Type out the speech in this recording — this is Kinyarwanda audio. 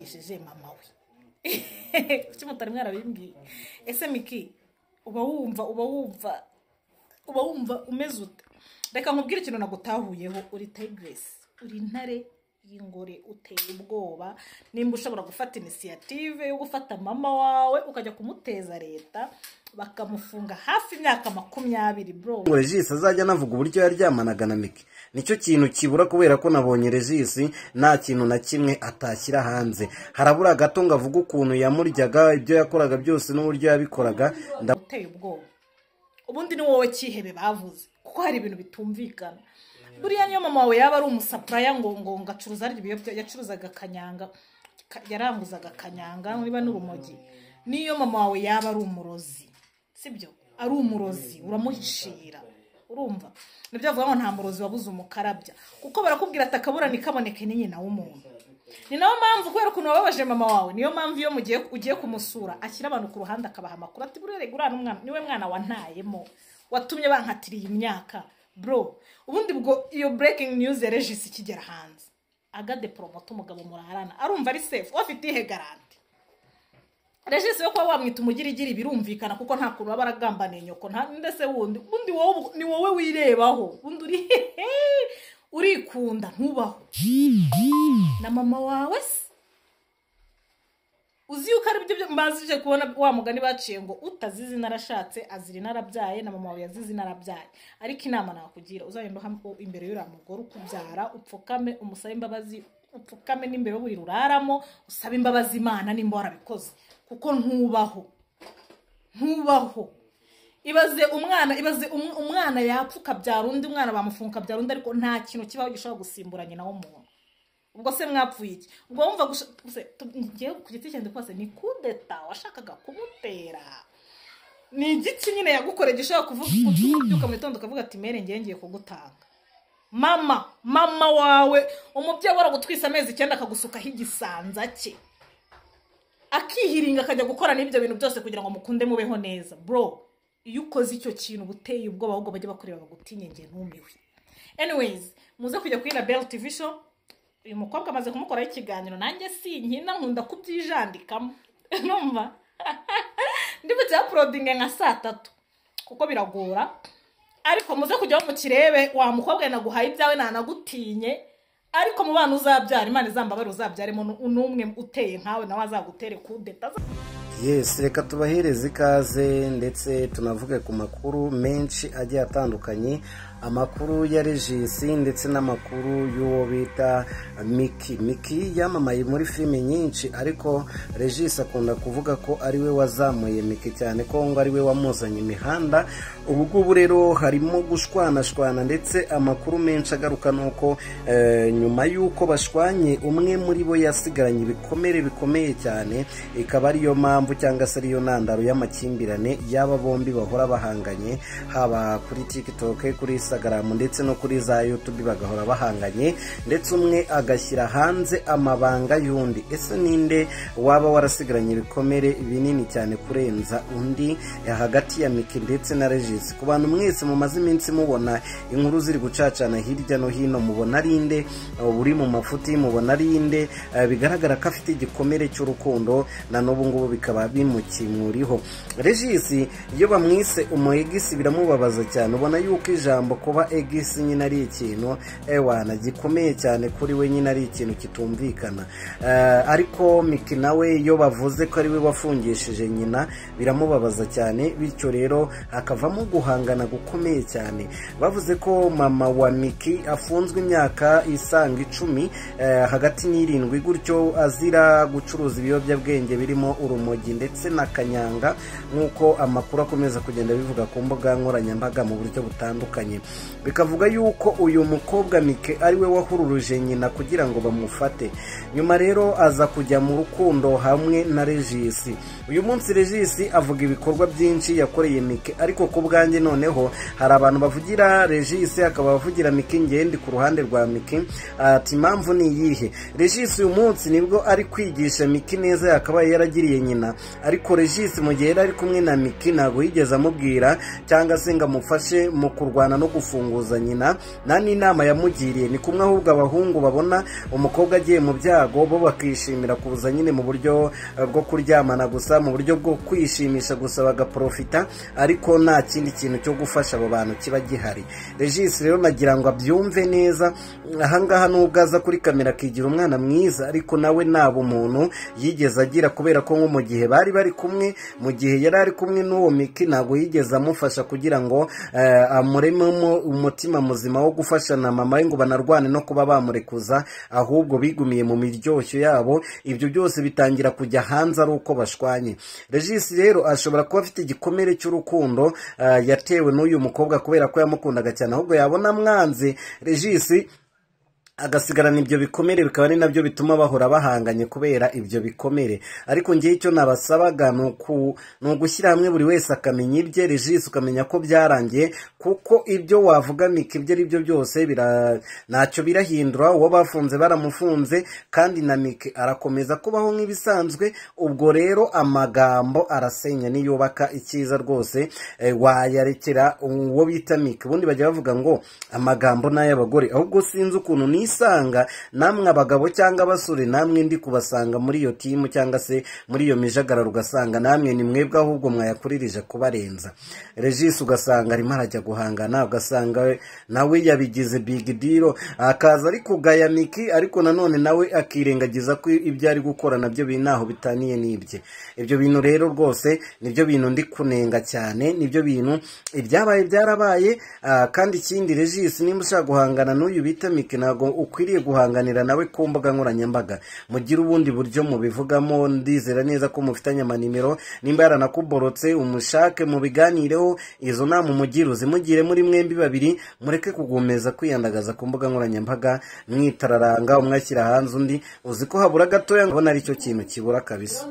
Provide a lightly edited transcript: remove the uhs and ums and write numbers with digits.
Yafungishije mama we. Kuki mutari mwarabimbwiye? Ese Miki, uba wumva umeze ute? Reka nkubwire ikintu nagutahuyeho: uri tigress, uri intare y'ingore, uteye ubwoba. Nimba ushobora gufata initiative yo gufata mama wawe ukajya kumuteza leta, bakamufunga hafi imyaka 20, bro. Ngo Regis azajya anavuga uburyo yaryamanaga na Miki, nicyo kintu kibura, kubera ko nabonye Regis nta kintu na kimwe atashyira hanze. Harabura gato ngo avuge ukuntu yamuryaga, ibyo yakoraga byose n'uburyo yabikoraga. Uteye ubwoba. Ubundi ni wowe cyihebe bavuze, kuko hari ibintu bitumvikana. Buriya niyo mama wawe yaba ari umusupplier, ngo acuruza, arya ibiyobya, yacuruzaga kanyanga, yaranguzaga kanyanga niba n'urumogi, niyo mama wawe yaba ari umurozi, sibyo, ari umurozi, uramuhishira. Urumva, nibyo bavuga ngo nta murozi wabuze umukarabya, kuko barakubwira ati akabura ntikaboneke ni nyina w'umuntu. Ni nayo mpamvu, kubera ukuntu wababaje mama wawe, niyo mpamvu iyo mugiye ugiye kumusura ashyira abantu ku ruhande, akabaha amakuru ati buriya uriya n'umwana, niwe mwana wantayemo, watumye bankatiriye imyaka. Bro, ubundi bwo iyo breaking news ya Regis ikigera hanze, agade promote umugabo murarana, arumva ari safe? Afite ihe garantie? Regis yo kuba wamwita umugirigiri birumvikana, kuko nta kuntu waba aragambaniye nyoko, nta ndetse wundi. Ubundi wowe ni wowe wirebaho, ubundi uri urikunda, ntubaho na mama wawe. Se uzi yuko ari byo mbazije kubona wa mugani baciye ngo utazizi narashatse azira narabyaye, na mama wawe yazize narabyaye. Ariko inama nakugira, uzagenda imbere y'uriya mugore ukubyara, upfukame umusabe imbabazi, upfukame n'imbere y'uburiri uraramo, usabe imbabazi Imana nimba warabikoze, kuko ntubaho, ntubaho. Ibaze umwana, ibaze umwana yapfa ukabyara undi mwana, bamufunga ukabyara undi, ariko nta kintu kibaho gishobora gusimbura nyina w'umuntu. Ubwo se mwapfuye iki? Ubwo wumva ngewe ku giti cyanjye kose ni kudeta washakaga kumutera. Ni igiki nyine yagukoreye gishobora kuvuga gutuma ubyuka mu gitondo ukavuga ati mere, ngewe ngiye kugutanga mama? Mama wawe, umubyeyi waragutwise amezi 9, akagusukaho igisanza cye, akihiringa, akajya gukora n'ibyo bintu byose kugira ngo mukunde mubeho neza. Bro, iyo ukoze icyo kintu uba uteye ubwoba, ahubwo bajya bakureba bagutinye. Nge ntumiwe. Anyways, muze kujya kuri Label TV Show, uyu mukobwa amaze kumukoraho ikiganiro. Nanjye sinkina, nkunda kubyijandikamo. Numva ndi bucyauploadinge nka saa 3 kuko biragora, ariko muze kujyaho mukirebe. Wa mukobwa, naguhaye ibyawe, nanagutinye, ariko mu bana uzabyara, Imana izambabare uzabyaremo n'umwe uteye nkawe, nawe azagutere kudeta. Yes, reka tubahereze ikaze ndetse tunavuge ku makuru menshi agiye atandukanye, amakuru ya Regis ndetse n'amakuru y'uwo bita Miki. Miki yamamaye muri filime nyinshi, ariko Regis akunda kuvuga ko ari we wazamuye Miki cyane, ko ngo ari we wamuzanye imihanda. Ubu ngubu rero harimo gushwanashwana, ndetse amakuru menshi agaruka nuko nyuma y'uko bashwanye, umwe muri bo yasigaranye ibikomere bikomeye cyane, ikaba ariyo mpamvu cyangwa se ariyo ntandaro y'amakimbirane y'aba bombi bahora bahanganye, haba kuri TikTok, kuri Instagram ndetse no kuri za YouTube, bagahora bahanganye, ndetse umwe agashyira hanze amabanga y'undi. Ese ninde waba warasigaranye ibikomere binini cyane kurenza undi hagati ya Miki ndetse na Regis? Ku bantu mwese mumaze iminsi mubona inkuru ziri gucacana hirya no hino, mubona ari inde uri mu mafuti? Mubona ari inde bigaragara ko afite igikomere cy'urukundo na n'ubu ngubu bikaba bimukimuriho? Regis iyo bamwise umu ex biramubabaza cyane. Ubona yuko ijambo kuba ex nyine ari ikintu ewana gikomeye cyane kuri we, nyine ari ikintu kitumvikana. Ariko Miki nawe iyo bavuze ko ari we wafungishije nyina biramubabaza cyane, bityo rero hakavamo guhangana gukomeye cyane. Bavuze ko mama wa Miki afunzwe imyaka isanga 10, hagati n'irindwi gutyo, azira gucuruza ibiyobyabwenge birimo urumogi ndetse na kanyanga, nk'uko amakuru akomeza kugenda bivuga ku mbuga nkoranyambaga mu buryo butandukanye. Bikavuga yuko uyu mukobwa Miki ari we wahururuje nyina kugira ngo bamufate. Nyuma rero aza kujya mu rukundo hamwe na Regis. Uyu munsi Regis avuga ibikorwa byinshi yakoreye Miki, ariko ku bwanjye noneho hari abantu bavugira Regis, akaba abavugira Miki. Ngende ku ruhande rwa Miki, ati impamvu ni iyihe? Regis uyu munsi nibwo ari kwigisha Miki neza yakabaye yaragiriye nyina, ariko Regis mu gihe yari ari kumwe na Miki ntabwo yigeze amubwira cyangwa se ngo amufashe mu kurwana no gufunguza nyina, nta n'inama yamugiriye. Ni kumwe ahubwo abahungu babona umukobwa agiye mu byago bo bakishimira kuza nyine mu buryo bwo kuryamana gusa, mu buryo bwo kwishimisha gusa, bagaprofita, ariko nta kindi kintu cyo gufasha abo bantu kiba gihari. Regis rero nagira ngo abyumve neza ahangaha, nubwo aza kuri kamera akigira umwana mwiza, ariko nawe naba umuntu yigeze agira, kubera ko nko mu gihe bari bari kumwe, mu gihe yari ari kumwe n'uwo Miki, ntabwo yigeze amufasha kugira ngo amurememo umutima muzima wo gufasha na mama we ngo banarwane no kuba bamurekuza, ahubwo bigumiye mu miryoshyo yabo. Ibyo byose bitangira kujya hanze ari uko bashwanye. Regis rero ashobora kuba afite igikomere cy'urukundo yatewe n'uyu mukobwa, kubera ko yamukundaga cyane, ahubwo yabona mwanze Regis agasigarana ibyo bikomere, bikaba ari nabyo bituma bahora bahanganye kubera ibyo bikomere. Ariko ngewe icyo nabasabaga ni ugushyira hamwe, buri wese akamenya ibye. Regis ukamenya ko byarangiye, kuko ibyo wavuga Miki ibyo ari byo byose ntacyo birahindura. Uwo bafunze baramufunze, kandi na Miki arakomeza kubaho nk'ibisanzwe. Ubwo rero amagambo arasenya niyubaka. Icyiza rwose wayarekera uwo bita Miki. Ubundi bajya bavuga ngo amagambo ni ay'abagore, ahubwo sinzi ukuntu nisanga namwe abagabo cyangwa abasore namwe ndi kubasanga muri iyo timu cyangwa se muri iyo mijagararo, ugasanga namwe ni mwebwe ahubwo mwayakuririje kubarenza. Regis ugasanga arimo arajya guhangana, ugasanga nawe yabigize big deal, akaza ari kugaya Miki, ariko nanone nawe akirengagiza ko ibyo ari gukora nabyo biri naho bitaniye n'ibye. Ibyo bintu rero rwose nibyo bintu ndi kunenga cyane, nibyo bintu ibyabaye byarabaye. Kandi ikindi Regis, nimba ushaka guhangana n'uyu bita Miki, ntabwo ukwiriye guhanganira nawe ku mbuga nkoranyambaga. Mugire ubundi buryo mubivugamo. Ndizera neza ko mufitanye amanimero, nimba yaranakuborotse umushake mubiganireho, izo nama umugire uzimugire muri mwembi babiri, mureke kugumeza kwiyandagaza ku mbuga nkoranyambaga mwitararanga, umwe ashyira hanze undi. Uzi ko habura gatoya, ngabona aricyo kintu kibura kabisa.